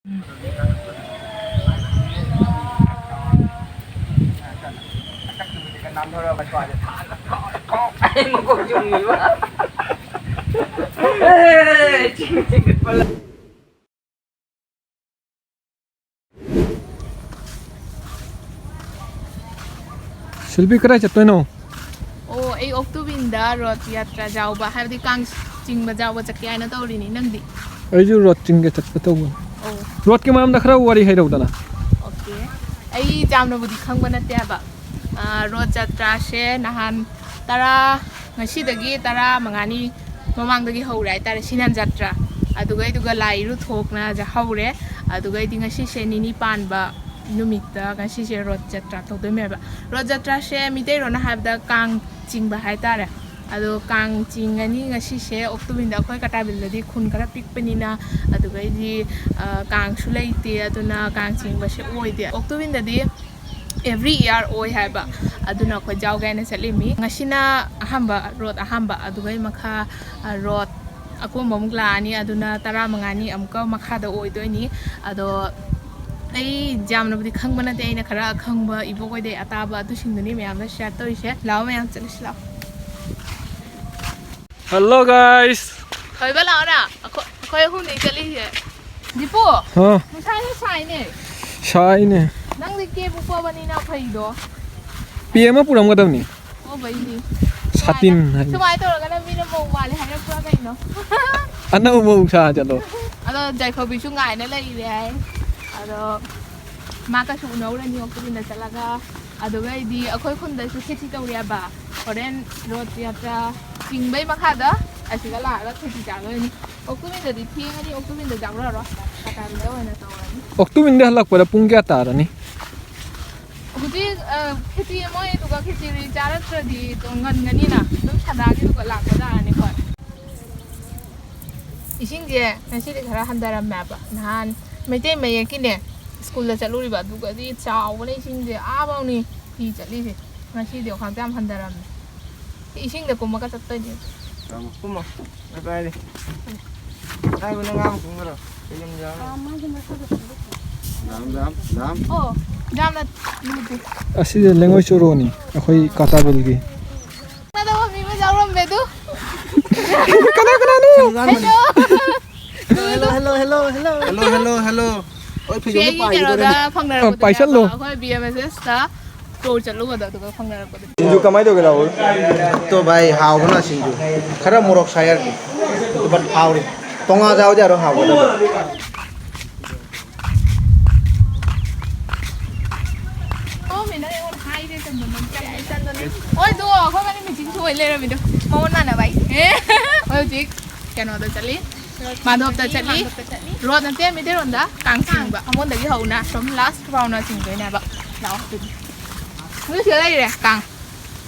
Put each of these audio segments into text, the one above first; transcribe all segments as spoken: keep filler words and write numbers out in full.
ꯑꯩ ꯃꯀꯣꯛ ꯆꯨꯝꯃꯤꯕ꯫ ꯑꯦ, ꯆꯤꯡ ꯆꯤꯡꯈꯠꯄ ꯂꯩ꯫ ꯁꯤꯜꯕꯤ, ꯀꯗꯥꯏ ꯆꯠꯇꯣꯏꯅꯣ? ꯑꯣ, ꯑꯩ ꯑꯣꯛꯇꯨꯕꯤꯟꯗ ꯔꯣꯠ ꯌꯥꯇ꯭ꯔꯥ ꯌꯥꯎꯕ, ꯍꯥꯏꯕꯗꯤ ꯀꯥꯡ ꯆꯤꯡꯕ ꯌꯥꯎꯕ ꯆꯠꯀꯦ ꯍꯥꯏꯅ ꯇꯧꯔꯤꯅꯤ꯫ ꯅꯪꯗꯤ? ꯑꯩꯁꯨ ꯔꯣꯠ ꯆꯤꯡꯒꯦ ꯆꯠꯀꯦ ꯇꯧꯕꯅꯤ꯫ ꯑꯣ꯫ ꯔꯣꯠꯀꯤ ꯃꯔꯝꯗ ꯈꯔ ꯋꯥꯔꯤ ꯍꯥꯏꯔꯧꯗꯅ꯫ ꯑꯣꯀꯦ꯫ ꯑꯩ ꯌꯥꯝꯅꯕꯨꯗꯤ ꯈꯪꯕ ꯅꯠꯇꯦ ꯍꯥꯏꯕ꯫ ꯑꯥ, ꯔꯣꯠ ꯖꯇ꯭ꯔꯥꯁꯦ ꯅꯍꯥꯟ ꯇꯔꯥ, ꯉꯁꯤꯗꯒꯤ ꯇꯔꯥ ꯃꯉꯥꯅꯤ ꯃꯃꯥꯡꯗꯒꯤ ꯍꯧꯔꯦ ꯍꯥꯏꯇꯥꯔꯦ, ꯁꯤꯅꯥꯟ ꯖꯇ꯭ꯔꯥ꯫ ꯑꯗꯨꯒꯩꯗꯨꯒ ꯂꯥꯏ ꯏꯔꯨ ꯊꯣꯛꯅ ꯍꯧꯔꯦ꯫ ꯑꯗꯨꯒꯩꯗꯤ ꯉꯁꯤꯁꯦ ꯅꯤꯅꯤ ꯄꯥꯟꯕ ꯅꯨꯃꯤꯠꯇ ꯉꯁꯤꯁꯦ ꯔꯣꯠ ꯖꯇ꯭ꯔꯥ ꯇꯧꯗꯣꯏꯅꯦꯕ꯫ ꯔꯣꯠ ꯖꯇ꯭ꯔꯥꯁꯦ ꯃꯤꯇꯩꯔꯣꯟꯅ ꯍꯥꯏꯕꯗ ꯀꯥꯡ ꯆꯤꯡꯕ ꯍꯥꯏꯇꯥꯔꯦ꯫ ꯑꯗꯣ ꯀꯥꯡ ꯆꯤꯡꯉꯅꯤ ꯉꯁꯤꯁꯦ ꯑꯣꯛꯇꯨꯕꯤꯟꯗ꯫ ꯑꯩꯈꯣꯏ ꯀꯇꯥꯕꯤꯜꯗꯗꯤ ꯈꯨꯟ ꯈꯔ ꯄꯤꯛꯄꯅꯤꯅ, ꯑꯗꯨꯒꯩꯗꯤ, ꯑ, ꯀꯥꯡꯁꯨ ꯂꯩꯇꯦ, ꯑꯗꯨꯅ ꯀꯥꯡ ꯆꯤꯡꯕꯁꯦ ꯑꯣꯏꯗꯦ꯫ ꯑꯣꯛꯇꯨꯕꯤꯟꯗꯗꯤ every year ꯑꯣꯏ ꯍꯥꯏꯕ, ꯑꯗꯨꯅ ꯑꯩꯈꯣꯏ ꯌꯥꯎꯒꯦ ꯍꯥꯏꯅ ꯆꯠꯂꯤꯃꯤ꯫ ꯉꯁꯤꯅ ꯑꯍꯥꯟꯕ, ꯔꯣꯠ ꯑꯍꯥꯟꯕ, ꯑꯗꯨꯒꯩ ꯃꯈꯥ, ꯑ, ꯔꯣꯠ ꯑꯀꯣꯝꯕ ꯑꯃꯨꯛ ꯂꯥꯛꯑꯅꯤ, ꯑꯗꯨꯅ ꯇꯔꯥ ꯃꯉꯥꯅꯤ ꯑꯃꯨꯛꯀ ꯃꯈꯥꯗ ꯑꯣꯏꯗꯣꯏꯅꯤ꯫ ꯑꯗꯣ ꯑꯩ ꯌꯥꯝꯅꯕꯨꯗꯤ ꯈꯪꯕ ꯅꯠꯇꯦ, ꯑꯩꯅ ꯈꯔ ꯑꯈꯪꯕ ꯏꯕꯣꯛ ꯍꯣꯏꯗꯩ ꯑꯇꯥꯕ ꯑꯗꯨꯁꯤꯡꯗꯨꯅꯤ ꯃꯌꯥꯝꯗ share ꯇꯧꯔꯤꯁꯦ꯫ ꯂꯥꯛꯑꯣ ꯃꯌꯥꯝ ꯆꯠꯂꯨꯁꯤ ꯂꯥꯛꯑꯣ꯫ Hello guys꯫ ꯊꯣꯏꯕ ꯂꯥꯛꯑꯣꯅ, ꯑꯩꯈꯣꯏ, ꯑꯩꯈꯣꯏ ꯑꯍꯨꯝꯅꯤ ꯆꯠꯂꯤꯁꯦ꯫ ꯗꯤꯄꯨ, ꯍꯥ? ꯅꯨꯡꯁꯥꯁꯦ ꯁꯥꯏꯅꯦ꯫ ꯁꯥꯏꯅꯦ꯫ ꯅꯪꯗꯤ ꯀꯦꯕ ꯄꯣꯕꯅꯤꯅ ꯐꯩꯗꯣ꯫ ꯄꯤ ꯑꯃ ꯄꯨꯔꯝꯒꯗꯕꯅꯤ꯫ ꯄꯣꯕꯩꯅꯤ꯫ ꯁꯥꯇꯤꯟ ꯁꯨꯃꯥꯏꯅ, ꯍꯥꯏ꯫ ꯁꯨꯃꯥꯏꯅ ꯇꯧꯔꯒꯅ ꯃꯤꯅ ꯃꯧ ꯃꯥꯜꯂꯦ ꯍꯥꯏꯔꯛꯄ꯭ꯔꯥ ꯀꯩꯅꯣ? ꯑꯅꯧꯕ ꯃꯧ ꯁꯥ ꯆꯠꯂꯣ꯫ ꯑꯗꯣ ꯖꯥꯏꯐꯕꯤꯁꯨ ꯉꯥꯏꯅ ꯂꯩꯔꯦ ꯍꯥꯏ꯫ ꯑꯗꯣ ꯃꯥ ꯀꯩꯁꯨ ꯎꯅꯧꯔꯅꯤ ꯑꯣꯛꯇꯨꯕꯤꯟꯗ ꯆꯠꯂꯒ꯫ ꯑꯗꯨꯒꯩꯗꯤ ꯑꯩꯈꯣꯏ ꯈꯨꯟꯗꯁꯨ ꯈꯦꯆꯤ ꯇꯧꯔꯤꯑꯕ꯫ ꯍꯣꯔꯦꯟ ꯔꯣꯠ ꯌꯥꯇ꯭ꯔꯥ ꯆꯤꯡꯕꯩ ꯃꯈꯥꯗ ꯑꯁꯤꯗ ꯂꯥꯛꯑꯒ ꯈꯦꯆꯤ ꯆꯥꯗꯣꯏꯅꯤ꯫ ꯑꯣꯛꯇꯨꯕꯤꯟꯗꯗꯤ ꯊꯦꯡꯉꯅꯤ, ꯑꯣꯛꯇꯨꯕꯤꯟꯗ ꯆꯥꯔꯨꯔꯔꯣꯏ꯫ ꯀꯇꯥꯕꯤꯟꯗ ꯑꯣꯏꯅ ꯇꯧꯔꯅꯤ꯫ ꯑꯣꯛꯇꯨꯕꯤꯟꯗ ꯍꯜꯂꯛꯄꯗ ꯄꯨꯡ ꯀꯌꯥ ꯇꯥꯔꯅꯤ? ꯍꯧꯖꯤꯛ, ꯑ, ꯈꯦꯆꯤ ꯃꯣꯏ ꯑꯗꯨꯒ ꯈꯦꯆꯤ ꯆꯥꯔꯛꯇ꯭ꯔꯗꯤ ꯑꯗꯨꯝ ꯉꯟꯒꯅꯤꯅ, ꯑꯗꯨꯝ ꯁꯟꯗꯥꯒꯤꯗꯨꯒ ꯂꯥꯛꯄ ꯇꯥꯔꯅꯤ ꯑꯩꯈꯣꯏ꯫ ꯏꯁꯤꯡꯁꯦ ꯉꯁꯤꯗꯤ ꯈꯔ ꯍꯟꯊꯔꯝꯃꯦꯕ꯫ ꯅꯍꯥꯟ ꯃꯩꯇꯩ ꯃꯌꯦꯛꯀꯤꯅꯦ ꯁ꯭ꯀꯨꯜꯗ ꯆꯠꯂꯨꯔꯤꯕ, ꯑꯗꯨꯒꯗꯤ ꯆꯥꯎꯕꯅꯦ ꯏꯁꯤꯡꯁꯦ, ꯑꯥ ꯐꯥꯎꯅꯤ ꯐꯤ ꯆꯠꯂꯤꯁꯦ꯫ ꯉꯁꯤꯗꯤ ꯍꯛꯆꯥꯡ ꯍꯟꯊꯔꯝꯃꯦ꯫ ꯁꯤ ꯏꯁꯤꯡꯗ ꯀꯨꯝꯃꯒ ꯆꯠꯇꯣꯏꯅꯦ꯫ ꯀꯨꯝꯃꯣ, ꯀꯨꯝꯃꯣ꯫ ꯀꯥꯏꯗꯦ꯫ ꯉꯥꯏꯈꯣ, ꯅꯪ ꯉꯥ ꯑꯃ ꯀꯨꯝꯈ꯭ꯔꯣ꯫ ꯌꯥꯝ, ꯌꯥꯝ, ꯌꯥꯝ꯫ ꯑꯣ, ꯌꯥꯝꯅ ꯂꯨꯗꯦ꯫ ꯑꯁꯤꯁꯦ ꯂꯩꯉꯣꯏ ꯆꯣꯔꯣꯅꯤ, ꯑꯩꯈꯣꯏ ꯀꯥꯇꯥꯕꯤꯜꯒꯤ꯫ ꯈꯪꯅꯗꯕ ꯃꯤ ꯑꯃ ꯌꯥꯎꯔꯝꯃꯦ ꯑꯗꯨ꯫ ꯀꯅꯥ, ꯀꯅꯥꯅꯣ? Hello꯫ Hello, hello, hello, hello꯫ Hello, hello, hello꯫ ꯍꯣꯏ, ꯐꯤꯖꯣꯜꯗꯣ ꯁꯤꯒꯤ ꯄꯥꯏꯒꯗꯧꯔꯦꯅꯦ꯫ ꯀꯩꯅꯣꯗ ꯐꯪꯅꯔꯛꯄꯗꯨꯅꯦꯕ꯫ ꯑ, ꯄꯥꯏꯁꯜꯂꯣ꯫ ꯑꯩꯈꯣꯏ B M S S ꯇ tour ꯆꯠꯂꯨꯕꯗꯣ ꯑꯗꯨꯒ ꯐꯪꯅꯔꯛꯄꯗꯨꯅꯦ꯫ ꯁꯤꯡꯖꯨ ꯀꯃꯥꯏꯅ ꯇꯧꯒꯦ, ꯔꯥꯍꯨꯜ? ꯇꯣ ꯚꯥꯏ, ꯍꯥꯎꯕꯅ ꯁꯤꯡꯖꯨ꯫ ꯈꯔ ꯃꯣꯔꯣꯛ ꯁꯥꯏ ꯍꯥꯏꯔꯛꯀꯦ꯫ But ꯍꯥꯎꯔꯤ꯫ ꯇꯣꯉꯥꯟ ꯆꯥꯕꯗꯤ ꯌꯥꯔꯣꯏ, ꯍꯥꯎꯒꯗꯕ꯫ ꯍꯣꯏꯗꯣ, ꯑꯩꯈꯣꯏꯕꯥꯅꯤ meeting ꯁꯣꯏ ꯂꯩꯔꯝꯃꯤꯗꯣ꯫ ꯃꯉꯣꯟ ꯃꯥꯟꯅꯕ ꯍꯥꯏꯁꯦ꯫ ꯑꯦ, ꯍꯣꯏ ꯍꯧꯖꯤꯛ ꯀꯩꯅꯣꯗ ꯆꯠꯂꯤ꯫ ꯃꯥꯙꯕꯇ ꯆꯠꯂꯤ꯫ ꯃꯥꯙꯕꯇ ꯆꯠꯂꯤ꯫ Road ꯅꯠꯇꯦ, ꯃꯩꯇꯩꯔꯣꯟꯗ ꯀꯥꯡ ꯆꯤꯡꯕ꯫ ꯑꯃꯣꯟꯗꯒꯤ ꯍꯧꯅ from last ꯐꯥꯎꯅ ꯆꯤꯡꯗꯣꯏꯅꯦꯕ꯫ ꯂꯥꯛꯑꯣ ꯑꯗꯨꯗꯤ꯫ ꯍꯧꯖꯤꯛ ꯁꯤꯗ ꯂꯩꯔꯦ ꯀꯥꯡ꯫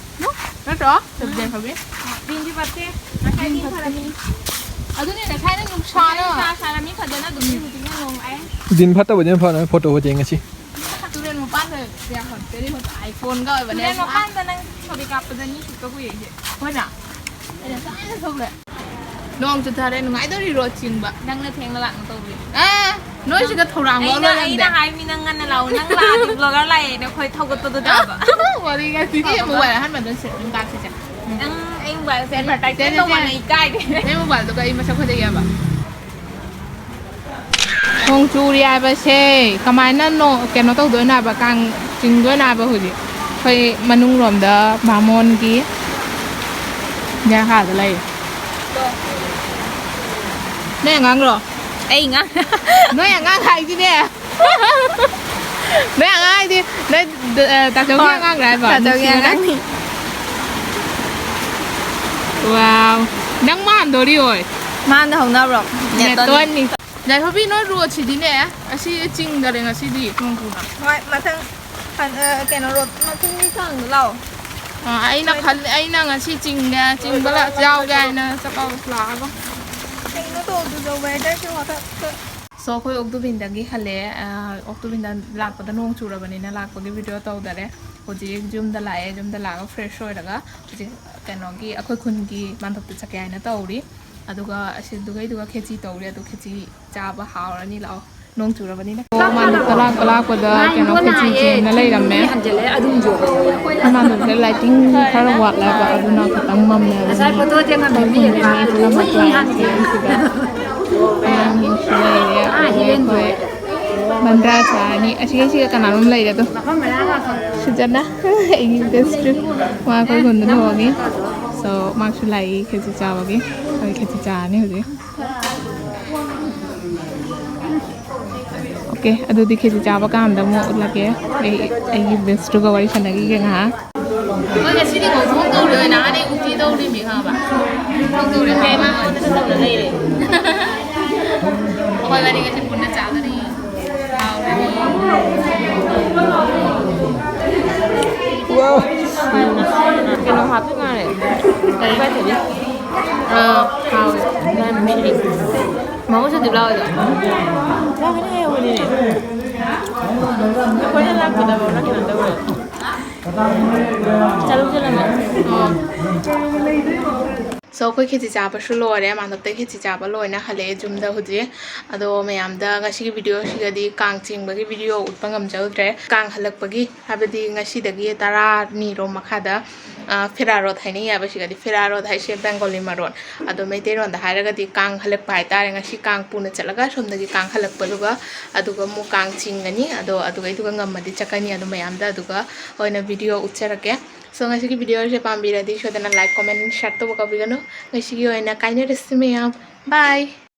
ꯅꯠꯇ꯭ꯔꯣ? ꯆꯞ ꯆꯥꯏ ꯐꯕꯤ꯫ ꯗꯤꯟꯗꯤ ꯐꯠꯇꯦ꯫ ꯉꯁꯥꯏ ꯗꯤꯟ ꯐꯔꯝꯃꯤ꯫ ꯑꯗꯨꯅꯦ ꯉꯁꯥꯏꯅ ꯅꯨꯡꯁꯥꯅ꯫ ꯅꯨꯡꯁꯥ ꯁꯥꯔꯝꯃꯤ ꯐꯖꯅ ꯑꯗꯨꯝ, ꯍꯧꯖꯤꯛꯅ ꯅꯣꯡ ꯂꯥꯛꯑꯦ꯫ ꯗꯤꯟ ꯐꯠꯇꯕꯗꯤ ꯌꯥꯝ ꯐꯅ ꯐꯣꯇꯣ ꯐꯣꯇꯣ ꯌꯦꯡꯉꯁꯤ꯫ ꯇꯨꯔꯦꯜ ꯃꯄꯥꯟꯗ ꯌꯥꯝ ꯐꯖꯔꯤ ꯐꯣꯇꯣ꯫ iPhone ꯒ ꯑꯣꯏꯕꯅꯦ꯫ ꯇꯨꯔꯦꯜ ꯃꯄꯥꯟꯗ ꯅꯪ ꯁꯣꯔꯤ ꯀꯥꯞꯄꯗ ꯅꯤ ꯁꯨꯠꯀ ꯀꯨꯏꯔꯦ ꯑꯩꯁꯦ꯫ ꯑꯩꯈꯣꯏꯅ? ꯑꯩꯅ ꯉꯁꯥꯏꯅ ꯊꯣꯛꯂꯦ꯫ ꯅꯣꯡ ꯆꯨꯊꯔꯦ, ꯅꯨꯡꯉꯥꯏꯗꯧꯔꯤ road ꯆꯤꯡꯕ꯫ ꯅꯪꯅ ꯊꯦꯡꯅ ꯂꯥꯛꯅ ꯇꯧꯕꯅꯦ꯫ ꯑꯥ, ꯅꯣꯏ ꯁꯤꯗ ꯊꯧꯔꯥꯡ ꯑꯩꯅ, ꯂꯣꯜꯂ ꯑꯩꯅ ꯂꯩꯔꯝꯗꯦ꯫ ꯍꯥꯏꯕꯅꯤ ꯅꯪ ꯉꯟꯅ ꯂꯥꯛꯑꯣ꯫ ꯅꯪ ꯂꯥꯛꯑꯗꯤ vlogger ꯂꯥꯛꯑꯦꯅ ꯑꯩꯈꯣꯏ ꯊꯧꯒꯠꯄꯗꯣ ꯇꯥꯕ꯫ ꯋꯥꯔꯤꯒ ꯁꯤꯗꯤ ꯐꯕ꯫ Mobile ꯑꯍꯟꯕꯗꯨ ꯁꯦ, ꯑꯗꯨꯝ ꯀꯥꯞꯁꯤꯁꯦ꯫ ꯅꯪ ꯑꯩ mobile ꯁꯦ advertise ꯁꯦ, ꯁꯦ, ꯇꯧꯕꯅ ꯁꯦ꯫ ꯏꯀꯥꯏꯔꯦ꯫ ꯅꯪ mobile ꯗꯨꯒ ꯑꯩ ꯃꯁꯛ ꯐꯖꯩ ꯍꯥꯏꯕ꯫ ꯅꯣꯡ ꯆꯨꯔꯤ ꯍꯥꯏꯕꯁꯦ ꯀꯃꯥꯏꯅ ꯅꯣ-, ꯀꯩꯅꯣ ꯇꯧꯗꯣꯏꯅꯣ ꯍꯥꯏꯕ, ꯀꯥꯡ ꯆꯤꯡꯗꯣꯏꯅꯣ ꯍꯥꯏꯕ ꯍꯧꯖꯤꯛ? ꯑꯩꯈꯣꯏ ꯃꯅꯨꯡ ꯔꯣꯝꯗ ꯕꯥꯃꯣꯟꯒꯤ ꯖꯔꯈꯥꯗ ꯂꯩꯔꯦ꯫ ꯅꯣꯏ ꯑꯉꯥꯡꯔꯣ? ꯑꯩ ꯑꯉꯥꯡ꯫ ꯅꯣꯏ ꯑꯉꯥꯡ ꯍꯥꯏꯗꯤꯅꯦ꯫ ꯅꯣꯏ ꯑꯉꯥꯡ ꯍꯥꯏꯗꯤ ꯅꯣꯏ ꯗ-, ꯑ, ꯇꯥꯆꯧꯒꯤ ꯍꯣꯏ, ꯑꯉꯥꯡꯔ ꯍꯥꯏꯕ? ꯇꯥꯆꯧꯒꯤ ꯅꯨꯡꯁꯤꯕꯅ꯫ ꯑꯉꯥꯡꯅꯤ꯫ Wow꯫ ꯅꯪ ꯃꯥꯟꯗꯣꯔꯤ ꯑꯣꯏ꯫ ꯃꯥꯟꯗ ꯍꯧꯅꯕ꯭ꯔꯣ? ꯅꯦꯇꯣꯟ꯫ ꯅꯦꯇꯣꯟꯅꯤ꯫ ꯌꯥꯏꯐꯕꯤ, ꯅꯣꯏ road ꯁꯤꯗꯤꯅꯦ, ꯑꯁꯤ ꯆꯤꯡꯗꯔꯦ ꯉꯁꯤꯗꯤ ꯅꯣꯡ ꯆꯨꯅ꯫ ꯍꯣꯏ, ꯃꯊꯪ ꯍꯟ-, ꯑ, ꯀꯩꯅꯣ, road ꯃꯊꯪꯒꯤ ꯀꯥꯡꯗ ꯂꯥꯛꯑꯣ꯫ ꯑ, ꯑꯩꯅ ꯍꯣꯏ꯫ ꯈꯜ-, ꯑꯩꯅ ꯉꯁꯤ ꯆꯤꯡꯗ, ꯆꯤꯡꯕ ꯂꯥꯛ-, ꯌꯥꯎꯒꯦ ꯍꯥꯏꯅ ꯆꯠꯂ ꯂꯥꯛꯑꯒ꯫ ꯀꯩꯅꯣ ꯇꯧꯗꯣꯏꯗꯣ, weather ꯁꯦ ꯃꯊꯛꯇ꯫ So, ꯑꯩꯈꯣꯏ ꯑꯣꯛꯇꯨꯕꯤꯟꯗꯒꯤ ꯍꯜꯂꯛꯑꯦ꯫ ꯑ, ꯑꯣꯛꯇꯨꯕꯤꯟꯗ ꯂꯥꯛꯄꯗ ꯅꯣꯡ ꯆꯨꯔꯕꯅꯤꯅ ꯂꯥꯛꯄꯒꯤ video ꯇꯧꯗꯔꯦ꯫ ꯍꯧꯖꯤꯛ ꯌꯨꯝꯗ ꯂꯥꯛꯑꯦ, ꯌꯨꯝꯗ ꯂꯥꯛꯑꯒ fresh ꯑꯣꯏꯔꯒ ꯍꯧꯖꯤꯛ ꯀꯩꯅꯣꯒꯤ ꯑꯩꯈꯣꯏ ꯈꯨꯟꯒꯤ ꯃꯥꯟꯗꯣꯞꯇ ꯆꯠꯀꯦ ꯍꯥꯏꯅ ꯇꯧꯔꯤ꯫ ꯑꯗꯨꯒ ꯑꯁꯤꯗꯨꯒꯩꯗꯨꯒ ꯈꯦꯆꯤ ꯇꯧꯔꯦ꯫ ꯑꯗꯨ ꯈꯦꯆꯤ ꯆꯥꯕ ꯍꯥꯎꯔꯅꯤ꯫ ꯂꯥꯛꯑꯣ, ꯅꯣꯡ ꯆꯨꯔꯕꯅꯤꯅ꯫ ꯑꯣ, ꯃꯥꯟꯗꯨꯞꯇ ꯂꯥꯛꯄ ꯂꯥꯛꯄꯗ ꯀꯩꯅꯣ ꯈꯦꯆꯤ ꯆꯦꯡꯅ ꯂꯩꯔꯝꯃꯦ꯫ ꯑꯩꯈꯣꯏ ꯃꯥꯟꯗꯨꯞꯇ ꯂꯥꯏꯇꯤꯡ ꯈꯔ ꯋꯥꯠꯂꯦꯕ, ꯑꯗꯨꯅ ꯈꯤꯇꯪ ꯃꯝꯃꯦ꯫ ꯑꯩꯈꯣꯏ ꯈꯨꯟꯒꯤ ꯃꯤ ꯄꯨꯝꯅꯃꯛ ꯂꯥꯛꯑꯦ ꯆꯦꯡꯁꯤꯗ꯫ ꯑꯉꯥꯡꯁꯨ ꯂꯩꯔꯦ, ꯑꯗꯨꯒ ꯑꯩꯈꯣꯏ ꯃꯟꯗ꯭ꯔꯥ ꯆꯥꯔꯅꯤ꯫ ꯑꯁꯤꯒꯩꯁꯤꯒ ꯀꯅꯥꯅꯣꯝ ꯂꯩꯔꯦ ꯑꯗꯣ꯫ ꯁꯨꯖꯅ, ꯑꯩꯒꯤ best friend, ꯃꯥ ꯑꯩꯈꯣꯏ ꯈꯨꯟꯗ ꯂꯨꯍꯣꯡꯉꯤ꯫ So, ꯃꯥꯁꯨ ꯂꯥꯛꯏ ꯈꯦꯆꯤ ꯆꯥꯕꯒꯤ꯫ ꯑꯩꯈꯣꯏ ꯈꯦꯆꯤ ꯆꯥꯔꯅꯤ ꯍꯧꯖꯤꯛ꯫ ꯑꯣꯀꯦ, ꯑꯗꯨꯗꯤ ꯈꯦꯆꯤ ꯆꯥꯕ ꯀꯥꯟꯗ ꯑꯃꯨꯛ ꯎꯠꯂꯛꯀꯦ꯫ ꯑꯩ, ꯑꯩꯒꯤ best friendꯒ ꯋꯥꯔꯤ ꯁꯥꯟꯅꯈꯤꯒꯦ ꯉꯥꯏꯍꯥꯛ꯫ ꯃꯣꯏ ꯉꯁꯤꯗꯤ ꯉꯧꯊꯣꯡ ꯇꯧꯔꯣꯏ, ꯅꯍꯥꯟꯗꯩ ꯎꯇꯤ ꯇꯧꯔꯤꯃꯤ ꯈꯪꯉꯕ? ꯉꯧꯊꯣꯡ ꯇꯧꯔꯦ, ꯃꯥꯏ ꯃꯥ ꯑꯣꯟꯅ ꯇꯧꯔ ꯂꯩꯔꯦ꯫ ꯑꯩꯈꯣꯏ ꯋꯥꯔꯤ ꯉꯁꯤ ꯄꯨꯟꯅ ꯆꯥꯒꯅꯤ꯫ ꯍꯥꯎꯔꯅꯤ꯫ ꯀꯩꯅꯣ ꯍꯥꯞꯄ ꯃꯥꯜꯂꯦ꯫ ꯀꯔꯤ? ꯑꯥ, ꯍꯥꯎꯋꯦ꯫ ꯃꯍꯧꯁꯥꯗꯤ ꯂꯥꯎꯋꯦꯗ꯫ ꯑꯩꯈꯣꯏꯅ ꯂꯥꯛꯄꯗ ꯃꯧꯅ ꯀꯩꯅꯣ ꯇꯧꯋꯦ꯫ ꯆꯠꯂꯨ ꯆꯠꯂꯝꯃꯦ꯫ ꯑꯣ꯫ So, ꯑꯩꯈꯣꯏ ꯈꯦꯆꯤ ꯆꯥꯕꯁꯨ ꯂꯣꯏꯔꯦ꯫ ꯃꯥꯟꯗꯞꯇ ꯈꯦꯆꯤ ꯆꯥꯕ ꯂꯣꯏꯅ ꯍꯜꯂꯛꯑꯦ ꯌꯨꯝꯗ ꯍꯧꯖꯤꯛ꯫ ꯑꯗꯣ ꯃꯌꯥꯝꯗ ꯉꯁꯤꯒꯤ videoꯁꯤꯒꯗꯤ ꯀꯥꯡ ꯆꯤꯡꯕꯒꯤ video ꯎꯠꯄ ꯉꯝꯖꯍꯧꯗ꯭ꯔꯦ꯫ ꯀꯥꯡ ꯍꯜꯂꯛꯄꯒꯤ, ꯍꯥꯏꯕꯗꯤ ꯉꯁꯤꯗꯒꯤ ꯇꯔꯥꯅꯤꯔꯣꯝ ꯃꯈꯥꯗ, ꯑ, ꯐꯦꯔꯥꯔꯣꯠ ꯍꯥꯏꯅꯩ ꯍꯥꯏꯕ, ꯁꯤꯒꯗꯤ ꯐꯦꯔꯥꯔꯣꯠ ꯍꯥꯏꯁꯦ ꯕꯦꯡꯒꯣꯂꯤ ꯃꯔꯣꯟ꯫ ꯑꯗꯣ ꯃꯩꯇꯩꯔꯣꯟꯗ ꯍꯥꯏꯔꯒꯗꯤ ꯀꯥꯡ ꯍꯜꯂꯛꯄ ꯍꯥꯏꯇꯥꯔꯦ꯫ ꯉꯁꯤ ꯀꯥꯡ ꯄꯨꯅ ꯆꯠꯂꯒ ꯑꯁꯣꯝꯗꯒꯤ ꯀꯥꯡ ꯍꯜꯂꯛꯄꯗꯨꯒ, ꯑꯗꯨꯒ ꯑꯃꯨꯛ ꯀꯥꯡ ꯆꯤꯡꯒꯅꯤ꯫ ꯑꯗꯣ ꯑꯗꯨꯒꯩꯗꯨꯒ ꯉꯝꯃꯗꯤ ꯆꯠꯀꯅꯤ꯫ ꯑꯗꯣ ꯃꯌꯥꯝꯗ ꯑꯗꯨꯒ ꯑꯣꯏꯅ video ꯎꯠꯆꯔꯛꯀꯦ꯫ So, ꯉꯁꯤꯒꯤ videoꯁꯦ ꯄꯥꯝꯕꯤꯔꯗꯤ ꯁꯣꯏꯗꯅ like, comment, share ꯇꯧꯕ ꯀꯥꯎꯕꯤꯒꯅꯨ꯫ ꯉꯁꯤꯒꯤ ꯑꯣꯏꯅ ꯀꯥꯏꯅꯔꯁꯤ ꯃꯌꯥꯝ꯫ Bye!